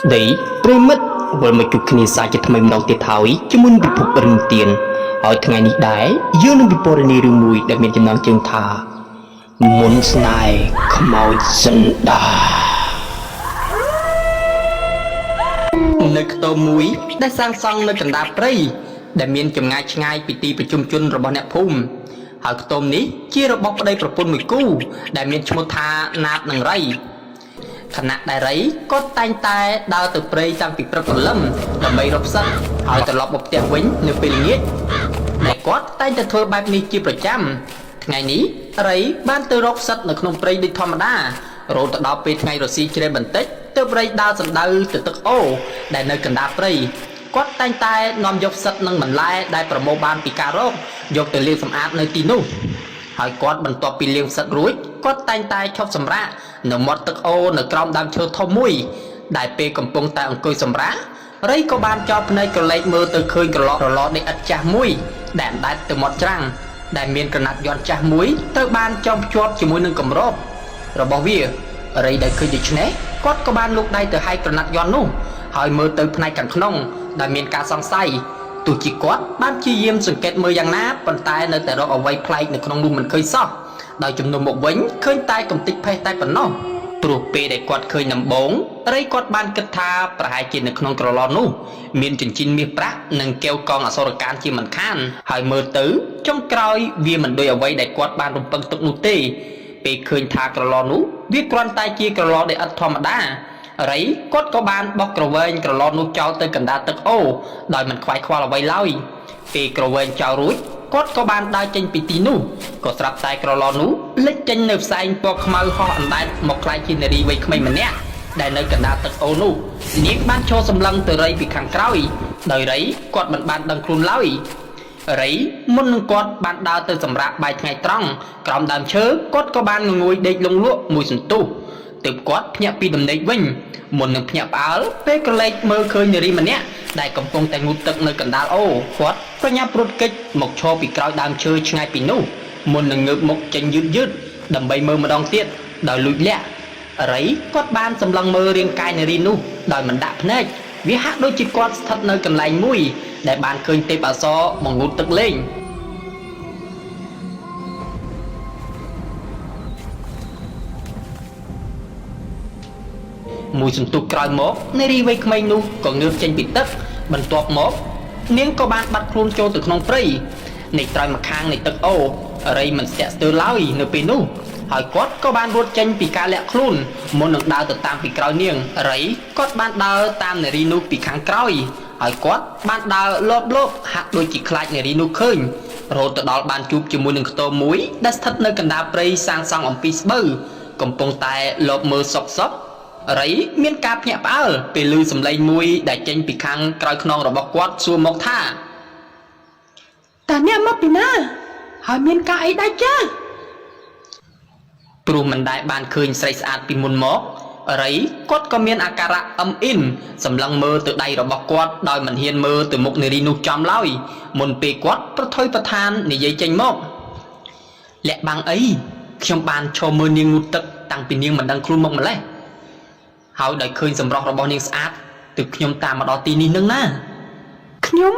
ស្ដីប្រិមិត្តវិលមកជួបគ្នាសាជាថ្មីម្ដងទៀតហើយជាមួយនឹងពិភពរឿងទៀនហើយថ្ងៃនេះដែរយើងនឹងពិពណ៌នារឿងមួយដែលមានចំណងជើងថាមុនស្នេហ៍ខ្មោចសិនដានៅខ្ទមមួយដែលសាងសង់នៅកណ្ដាលព្រៃដែលមានចម្ងាយឆ្ងាយពីទីប្រជុំជនរបស់អ្នកភូមិហើយខ្ទមនេះជារបស់ប្តីប្រពន្ធមួយគូដែលមានឈ្មោះថាណាតនិងរៃ ខណៈដែលរៃគាត់តែងតែដើរទៅព្រៃតាំងពីព្រឹកព្រលឹមដើម្បីរកផ្សិតហើយត្រឡប់មកផ្ទះវិញនៅពេលល្ងាចដែលគាត់តែងតែធ្វើបែបនេះជាប្រចាំថ្ងៃនេះរៃបានទៅរកផ្សិតនៅក្នុងព្រៃដូចធម្មតារហូតទៅដល់ពេលថ្ងៃរស៊ីជ្រេបន្តិចទើបរៃដើរសំដៅទៅទឹកអូរដែលនៅកណ្ដាលព្រៃគាត់តែងតែនាំយកផ្សិតនិងបន្លែដែលប្រមូលបានពីការរកយកទៅលាងសម្អាតនៅទីនោះ ហើយគាត់បន្ទាប់ពីលាងផ្សិតរួចគាត់តែងតែឈប់សម្រាកនៅមាត់ទឹកអូរនៅក្រោមដើមឈើធំមួយដែលពេលកំពុងតែអង្គុយសម្រាករៃក៏បានចោលភ្នែកក្រឡេកមើលទៅឃើញក្រឡរឡនៃឥដ្ឋចាស់មួយដែលអណ្ដែតទៅមាត់ច្រាំងដែលមានក្រណាត់យ័ន្តចាស់មួយត្រូវបានចងភ្ជាប់ជាមួយនឹងគម្របរបស់វារៃដែលឃើញដូច្នេះគាត់ក៏បានលូកដៃទៅហែកក្រណាត់យ័ន្តនោះហើយមើលទៅផ្នែកខាងក្នុងដែលមានការសង្ស័យ ទោះជាគាត់បានព្យាយាមសង្កេតមើលយ៉ាងណាប៉ុន្តែនៅតែរកអ្វីប្លែកនៅក្នុងនោះមិនឃើញសោះដោយជំនួសមកវិញឃើញតែកំទេចផេះតែប៉ុណ្ណោះព្រោះពេលដែលគាត់ឃើញដំបូងរីគាត់បានគិតថាប្រហែលជានៅក្នុងក្រឡនោះមានចិញ្ចៀនមាសប្រាក់និងកែវកងអសុរកានជាមិនខានហើយមើលទៅចុងក្រោយវាមិនដូចអ្វីដែលគាត់បានរំពឹងទុកនោះទេពេលឃើញថាក្រឡនោះវាគ្រាន់តែជាក្រឡដែលឥតធម្មតា រីគាត់ក៏បានបោះក្រវែងក្រឡនោះចោលទៅកណ្ដាលទឹកអូរដោយមិនខ្វាយខ្វល់អ្វីឡើយពេលក្រវែងចោលរួចគាត់ក៏បានដើរចេញពីទីនោះក៏ស្រាប់តែក្រឡនោះលេចចេញនៅផ្សែងពណ៌ខ្មៅហោះអណ្ដែតមកក្លាយជានារីវ័យក្មេងម្នាក់ដែលនៅកណ្ដាលទឹកអូរនោះនាងបានឈរសម្លឹងទៅរីពីខាងក្រោយដោយរីគាត់មិនបានដឹងខ្លួនឡើយរីមុននឹងគាត់បានដើរទៅសម្រាប់បាយថ្ងៃត្រង់ក្រោមដើមឈើគាត់ក៏បានងងុយដេកលង់លក់មួយសន្ទុះទើបគាត់ភ្ញាក់ពីដំណេកវិញមុននឹងភ្ញាក់ផ្អើលពេលក្រឡេកមើលឃើញនារីម្នាក់ដែលកំពុងតែងូតទឹកនៅកណ្ដាលអូរគាត់ប្រញាប់រត់គេចមកឈរពីក្រោយដើមឈើឆ្ងាយពីនោះមុននឹងងើបមុខចេញយឺតយឺតដើម្បីមើលម្ដងទៀតដោយលួចលាក់រីគាត់បានសម្លឹងមើលរាងកាយនារីនោះដោយមិនដាក់ភ្នែកវាហាក់ដូចជាគាត់ស្ថិតនៅកន្លែងមួយដែលបានឃើញទេពអប្សរមកងូតទឹកលេង មួយសន្ទុះក្រោយមកនារីវ័យក្មេងនោះក៏ងើបចេញពីទឹកបន្ទាប់មកនាងក៏បានបាត់ខ្លួនចូលទៅក្នុងព្រៃនៃត្រើយម្ខាងនៃទឹកអូររីមិនស្ទាក់ស្ទើរឡើយនៅពេលនោះហើយគាត់ក៏បានរត់ចេញពីការលាក់ខ្លួនមុននឹងដើរទៅតាមពីក្រោយនាងរីគាត់បានដើរតាមនារីនោះពីខាងក្រោយហើយគាត់បានដើរលបលបហាក់ដូចជាខ្លាចនារីនោះឃើញរហូតទៅដល់បានជួបជាមួយនឹងខ្ទមមួយដែលស្ថិតនៅកណ្ដាលព្រៃសាងសង់អំពីស្បូវកំពុងតែលបមើលសុកសុក រីមានការភ្ញាក់ផ្អើលពេលឮសំឡេងមួយដែលចេញពីខាងក្រោយខ្នងរបស់គាត់សួរមកថា តើអ្នកមកពីណាហើយមានការអីដែរចា ព្រោះមិនដែលបានឃើញស្រីស្អាតពីមុនមករីគាត់ក៏មានអាការៈអឹមអ៊ីនសម្លឹងមើលទៅដៃរបស់គាត់ដោយមិនហ៊ានមើលទៅមុខនារីនោះចំឡើយមុនពេលគាត់ប្រថុយប្រថាននិយាយចេញមកលាក់បាំងអីខ្ញុំបានឈរមើលនាងងូតទឹកតាំងពីនាងមិនដឹងខ្លួនមកម្លេះហើយដោយឃើញសម្រស់របស់នាងស្អាតទើបខ្ញុំតាមមកដល់ទីនេះនឹងណា ខ្ញុំ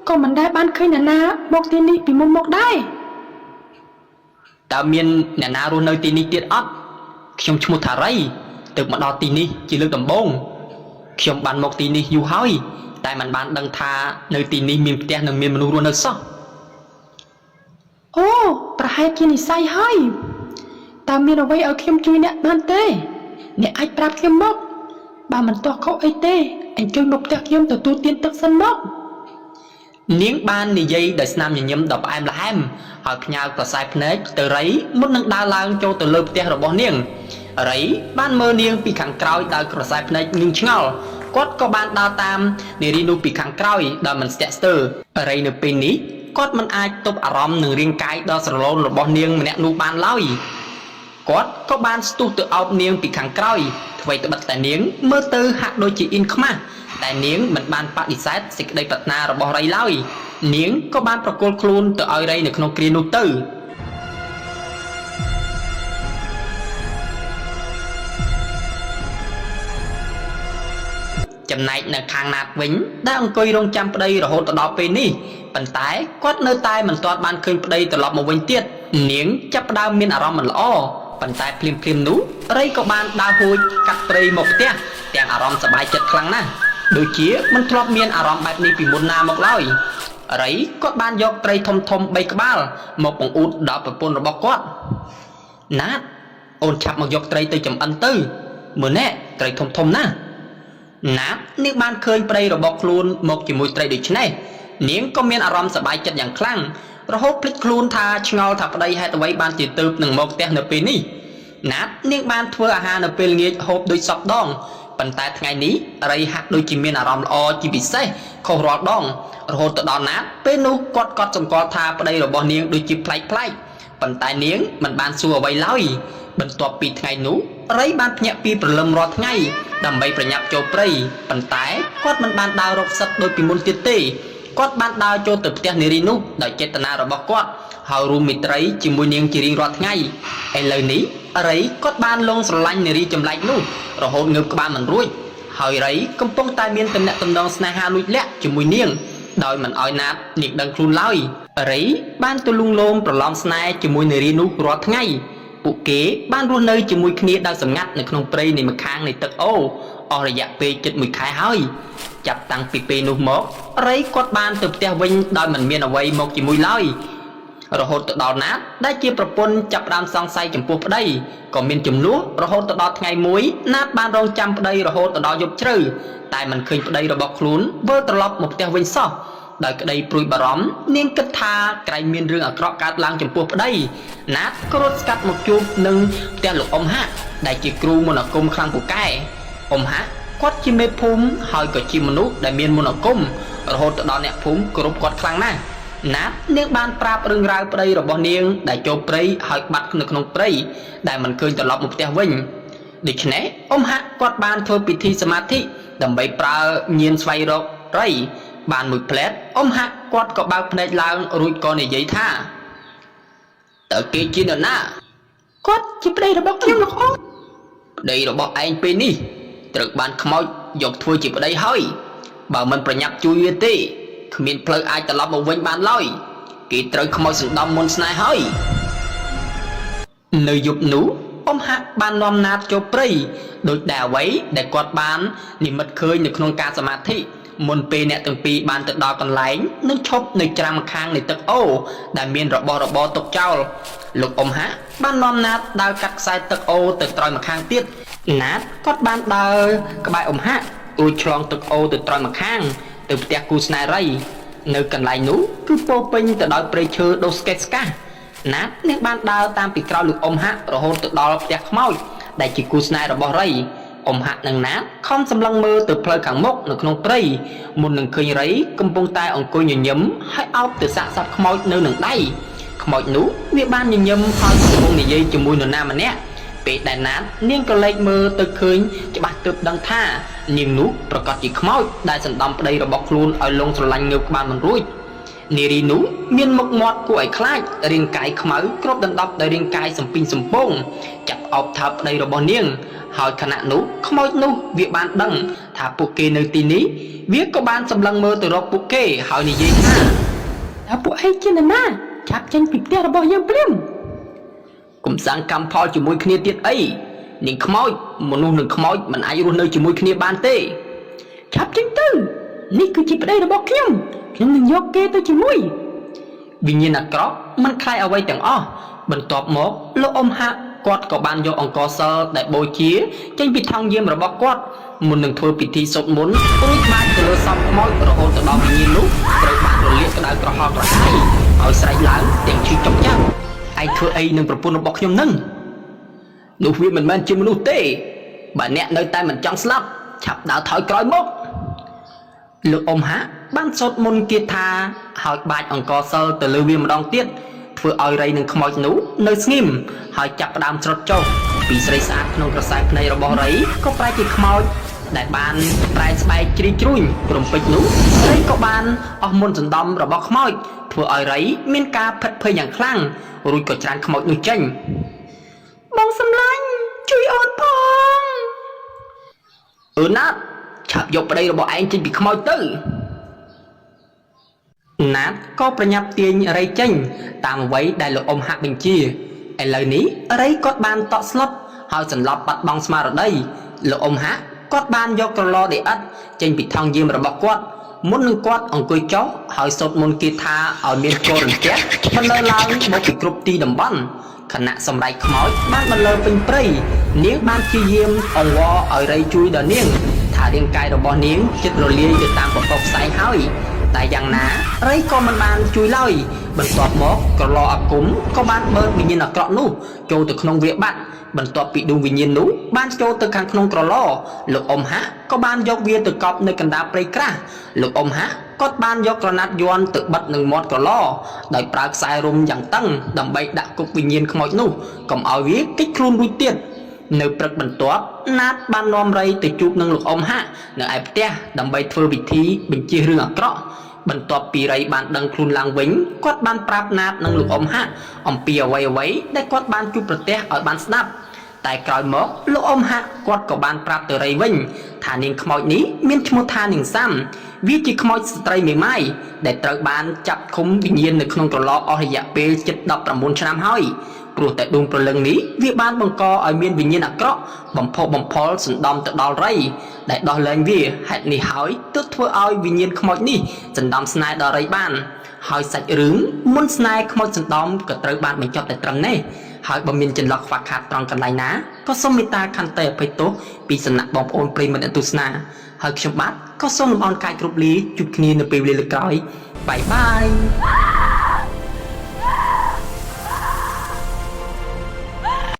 ក៏មិនដែលបានឃើញអ្នកណាមកទីនេះពីមុនមកដែរ តើមានអ្នកណារស់នៅទីនេះទៀតអត់ខ្ញុំឈ្មោះថារីទើបមកដល់ទីនេះជាលើកដំបូងខ្ញុំបានមកទីនេះយូរហើយតែមិនបានដឹងថានៅទីនេះមានផ្ទះនិងមានមនុស្សរស់នៅសោះ អូប្រហែលជានិស័យហើយតើមានអ្វីឲ្យខ្ញុំជួយអ្នកបានទេអ្នកអាចប្រាប់ខ្ញុំមកបើមិនទាស់ខុសអីទេអញ្ជើញមកផ្ទះខ្ញុំទទួលទានទឹកសិនមក នាងបាននិយាយដោយស្នាមញញឹមដ៏ផ្អែមល្ហែមហើយផ្ញើក្រសែភ្នែកទៅរីមុននឹងដើរឡើងចូលទៅលើផ្ទះរបស់នាងរីបានមើលនាងពីខាងក្រោយដោយក្រសែភ្នែកងឿងឆ្ងល់គាត់ក៏បានដើរតាមនារីនោះពីខាងក្រោយដោយមិនស្ទាក់ស្ទើររីនៅពេលនេះគាត់មិនអាចទប់អារម្មណ៍នឹងរាងកាយដ៏ស្រឡូនរបស់នាងម្នាក់នោះបានឡើយគាត់ក៏បានស្ទុះទៅអោបនាងពីខាងក្រោយអ្វីត្បិតតែនាងមើលទៅហាក់ដូចជាអ៊ីនខ្មាស់តែនាងមិនបានបដិសេធសេចក្តីប្រាថ្នារបស់រីឡើយនាងក៏បានប្រគល់ខ្លួនទៅឲ្យរីនៅក្នុងគ្រានោះទៅ ចំណែកនៅខាងណាតវិញដែលអង្គុយរងចាំប្តីរហូតទៅដល់ពេលនេះប៉ុន្តែគាត់នៅតែមិនទាន់បានឃើញប្តីត្រឡប់មកវិញទៀតនាងចាប់ផ្ដើមមានអារម្មណ៍មិនល្អប៉ុន្តែភ្លាមៗនោះរីក៏បានដើរហួចកាត់ព្រៃមកផ្ទះទាំងអារម្មណ៍សប្បាយចិត្តខ្លាំងណាស់ដូចជាមិនធ្លាប់មានអារម្មណ៍បែបនេះពីមុនណាមកឡើយរីគាត់បានយកត្រីធំៗ3ក្បាលមកបង្អួតដល់ប្រពន្ធរបស់គាត់ណាតអូនឆាប់មកយកត្រីទៅចម្អិនទៅមើលណែត្រីធំៗណាស់ ណាតនាងបានឃើញប្តីរបស់ខ្លួនមកជាមួយត្រីដូចនេះនាងក៏មានអារម្មណ៍សប្បាយចិត្តយ៉ាងខ្លាំងរហូតភ្លេចខ្លួនថាឆ្ងល់ថាប្តីហេតុអ្វីបានជាទៅនឹងមកផ្ទះនៅពេលនេះណាតនាងបានធ្វើអាហារនៅពេលល្ងាចហូបដូចសពដងប៉ុន្តែថ្ងៃនេះរីហាក់ដូចជាមានអារម្មណ៍ល្អជាពិសេសខុសរាល់ដងរហូតទៅដល់ណាតពេលនោះគាត់ក៏សម្គាល់ថាប្តីរបស់នាងដូចជាប្លែកៗប៉ុន្តែនាងមិនបានសួរអ្វីឡើយបន្ទាប់ពីថ្ងៃនោះរីបានភ្ញាក់ពីព្រលឹមរាល់ថ្ងៃដើម្បីប្រញាប់ចូលព្រៃប៉ុន្តែគាត់មិនបានដើររកសឹកដូចពីមុនទៀតទេគាត់បានដើរចូលទៅផ្ទះនារីនោះដោយចេតនារបស់គាត់ហើយរួមមិត្តរីជាមួយនាងជារៀងរាល់ថ្ងៃឥឡូវនេះរីគាត់បានលងស្រឡាញ់នារីចម្លែកនោះរហូតងើបក្បាលមិនរួចហើយរីកំពុងតែមានទំនាក់ទំនងស្នេហាលួចលាក់ជាមួយនាងដោយមិនឲ្យណាតនាងដឹងខ្លួនឡើយរីបានទៅលួងលោមប្រឡំស្នេហ៍ជាមួយនារីនោះរាល់ថ្ងៃពួកគេបានរស់នៅជាមួយគ្នាដោយសម្ងាត់នៅក្នុងព្រៃនៃម្ខាងនៃទឹកអូរអស់រយៈពេលជិត1ខែហើយចាប់តាំងពីពេលនោះមករីគាត់បានទៅផ្ទះវិញដោយមិនមានអ្វីមកជាមួយឡើយរហូតទៅដល់ណាតដែលជាប្រពន្ធចាប់ផ្ដើមសង្ស័យចំពោះប្តីក៏មានចំនួនរហូតទៅដល់ថ្ងៃមួយណាតបានរងចាំប្តីរហូតទៅដល់យប់ជ្រៅតែមិនឃើញប្តីរបស់ខ្លួនវិលត្រឡប់មកផ្ទះវិញសោះដោយក្តីព្រួយបារម្ភនាងគិតថាក្រែងមានរឿងអាក្រក់កើតឡើងចំពោះប្តីណាតក៏រត់ស្កាត់មកជួបនឹងផ្ទះលោកអ៊ំហាក់ដែលជាគ្រូមន្តអាគមខ្លាំងពូកែអ៊ំហាក់គាត់ជាមេភូមិហើយក៏ជាមនុស្សដែលមានមន្តអាគមរហូតទៅដល់អ្នកភូមិគោរពគាត់ខ្លាំងណាស់ណាតនាងបានប្រាប់រឿងរ៉ាវប្តីរបស់នាងដែលចូលព្រៃហើយបាត់នៅក្នុងព្រៃដែលមិនឃើញត្រឡប់មកផ្ទះវិញដូច្នេះអ៊ំហាក់គាត់បានធ្វើពិធីសមាធិដើម្បីប្រើញាណស្វែងរករីបានមួយផ្លែតអ៊ំហាក់គាត់ក៏បើកភ្នែកឡើងរួចក៏និយាយថាតើគេជានរណា គាត់ជាប្តីរបស់ខ្ញុំលោកអ៊ំ ប្តីរបស់ឯងពេលនេះត្រូវបានខ្មោចយកធ្វើជាប្តីហើយបើមិនប្រញាប់ជួយវាទេគ្មានផ្លូវអាចត្រឡប់មកវិញបានឡើយគេត្រូវខ្មោចសណ្ដំមុនស្នេហ៍ហើយនៅយប់នោះអ៊ំហាក់បាននាំណាតចូលព្រៃដោយដែលអ្វីដែលគាត់បាននិមិត្តឃើញនៅក្នុងការសមាធិមុនពេលអ្នកទាំងពីរបានទៅដល់កន្លែងនិងឈប់នៅច្រាំម្ខាងនៃទឹកអូរដែលមានរបស់របរទុកចោលលោកអ៊ំហាក់បាននាំណាតដើរកាត់ខ្សែទឹកអូរទៅត្រើយម្ខាងទៀតណាតគាត់បានដើរក្បែរអ៊ំហាក់រួចឆ្លងទឹកអូរទៅត្រើយម្ខាងទៅផ្ទះគូស្នេហ៍រីនៅកន្លែងនោះគឺពោរពេញទៅដោយព្រៃឈើដុះស្កេះស្កាស់ណាតនាងបានដើរតាមពីក្រោយលោកអ៊ំហាក់រហូតទៅដល់ផ្ទះខ្មោចដែលជាគូស្នេហ៍របស់រីអ៊ំហាក់និងណាតខំសម្លឹងមើលទៅផ្លូវខាងមុខនៅក្នុងព្រៃមុននឹងឃើញរីកំពុងតែអង្គុយញញឹមហើយអោបទៅសាកសពខ្មោចនៅនឹងដៃខ្មោចនោះវាបានញញឹមហើយកំពុងនិយាយជាមួយនរណាម្នាក់ពេលដែលណាតនាងក៏លែកមើលទៅឃើញច្បាស់ទើបដឹងថានាងនោះប្រកាសជាខ្មោចដែលសណ្ដំប្តីរបស់ខ្លួនឲ្យលងស្រឡាញ់ងើបក្បាលមិនរួចនារីនោះមានមុខមាត់គួរឲ្យខ្លាចរាងកាយខ្មៅគ្របដណ្ដប់ដោយរាងកាយសំពីងសំពងចាប់អោបថើបប្តីរបស់នាងហើយខណៈនោះខ្មោចនោះវាបានដឹងថាពួកគេនៅទីនេះវាក៏បានសម្លឹងមើលទៅរកពួកគេហើយនិយាយថា តើពួកឯងជានរណាឆាប់ចេញពីផ្ទះរបស់យើងភ្លាម កុំសាងកម្មផលជាមួយគ្នាទៀតអីនាងខ្មោចមនុស្សនិងខ្មោចមិនអាចរស់នៅជាមួយគ្នាបានទេ ឆាប់ចេញទៅនេះគឺជាប្តីរបស់ខ្ញុំខ្ញុំនឹងយកគេទៅជាមួយ វិញ្ញាណអាក្រក់មិនខ្លាចអ្វីទាំងអស់បន្ទាប់មកលោកអ៊ំហាក់គាត់ក៏បានយកអង្គសិលដែលបូជាចេញពីថង់យាមរបស់គាត់មុននឹងធ្វើពិធីសូត្រមន្តរួចបាចទៅលើសពខ្មោចរហូតទៅដល់វិញ្ញាណនោះត្រូវបានរលាកក្តៅក្រហល់ក្រហាយហើយស្រែកឡើងទាំងឈឺចុកចាប់ឯងធ្វើអីនឹងប្រពន្ធរបស់ខ្ញុំនឹងនោះវាមិនមែនជាមនុស្សទេបើអ្នកនៅតែមិនចង់ស្លាប់ឆាប់ដើរថយក្រោយមកលោកអ៊ំហាក់បានសូត្រមន្តគាថាហើយបាចអង្គសិលទៅលើវាម្ដងទៀតធ្វើឲ្យរៃនឹងខ្មោចនោះនៅស្ងៀមហើយចាប់ផ្ដើមច្រត់ចុះពីស្រីស្អាតក្នុងក្រសែភ្នែករបស់រៃក៏ប្រែជាខ្មោចដែលបានប្រែស្បែកជ្រីជ្រួញរំពេចនោះរៃក៏បានអស់មន្តសណ្ដំរបស់ខ្មោចធ្វើឲ្យរៃមានការភិតភ័យយ៉ាងខ្លាំងរួចក៏ច្រានខ្មោចនោះចេញ បងសម្លាញ់ជួយអូនផង អឺណាត ឆាប់យកប្តីរបស់ឯងចេញពីខ្មោចទៅ ណាតក៏ប្រញាប់ទាញរៃចេញតាមអ្វីដែលលោកអ៊ំហាក់បញ្ជាឥឡូវនេះរៃគាត់បានតក់ស្លុតហើយសន្លប់បាត់បង់ស្មារតីលោកអ៊ំហាក់គាត់បានយកក្រឡដេអិតចេញពីថង់យាមរបស់គាត់មុននឹងគាត់អង្គុយចុះហើយសូត្រមន្តគាថាឲ្យមានកោរន្ទះបន្លឺឡើងមកពីគ្រប់ទីតំបន់ខណៈសម្រែកខ្មោចបានបន្លឺពេញព្រៃនាងបានព្យាយាមអង្វរឲ្យរៃជួយដល់នាងថារាងកាយរបស់នាងជិតរលាយទៅតាមពពកផ្សែងហើយ តែយ៉ាងណារៃក៏មិនបានជួយឡើយបន្ទាប់មកក្រឡអាគមក៏បានបឺតវិញ្ញាណអាក្រក់នោះចូលទៅក្នុងវាបាត់បន្ទាប់ពីដួងវិញ្ញាណនោះបានចូលទៅខាងក្នុងក្រឡលោកអ៊ំហាក់ក៏បានយកវាទៅកប់នៅកណ្ដាលព្រៃក្រាស់លោកអ៊ំហាក់គាត់បានយកក្រណាត់យ័ន្តទៅបិទនឹងមាត់ក្រឡដោយប្រើខ្សែរុំយ៉ាងតឹងដើម្បីដាក់គុកវិញ្ញាណខ្មោចនោះកុំឲ្យវាគេចខ្លួនរួចទៀត នៅព្រឹកបន្ទាប់ណាតបាននាំរៃទៅជួបនឹងលោកអ៊ំហាក់នៅឯផ្ទះដើម្បីធ្វើពិធីបញ្ជៀសរឿងអាក្រក់បន្ទាប់ពីរៃបានដឹងខ្លួនឡើងវិញគាត់បានប្រាប់ណាតនិងលោកអ៊ំហាក់អំពីអ្វីអ្វីដែលគាត់បានជួបប្រទះឲ្យបានស្ដាប់តែក្រោយមកលោកអ៊ំហាក់គាត់ក៏បានប្រាប់ទៅរៃវិញថានាងខ្មោចនេះមានឈ្មោះថានាងសាំវាជាខ្មោចស្ត្រីមេម៉ាយដែលត្រូវបានចាប់ឃុំវិញ្ញាណនៅក្នុងក្រឡអស់រយៈពេលជិត19ឆ្នាំហើយ ព្រោះតែដួងព្រលឹងនេះវាបានបង្កឲ្យមានវិញ្ញាណអាក្រក់បំផុសបំផុលសណ្ដំទៅដល់រៃដែលដោះលែងវាហេតុនេះហើយទើបធ្វើឲ្យវិញ្ញាណខ្មោចនេះសណ្ដំស្នេហ៍ដល់រៃបានហើយសាច់រឿងមុនស្នេហ៍ខ្មោចសណ្ដំក៏ត្រូវបានបញ្ចប់តែត្រឹមនេះហើយបើមានចន្លោះខ្វះខាតត្រង់កន្លែងណាក៏សូមមេត្តាខន្តីអភ័យទោសពីសំណាក់បងប្អូនប្រិយមិត្តអ្នកទស្សនាហើយខ្ញុំបាទក៏សូមលំអរកាយគ្រប់លាជួបគ្នានៅពេលវេលាលើកក្រោយបាយបាយ។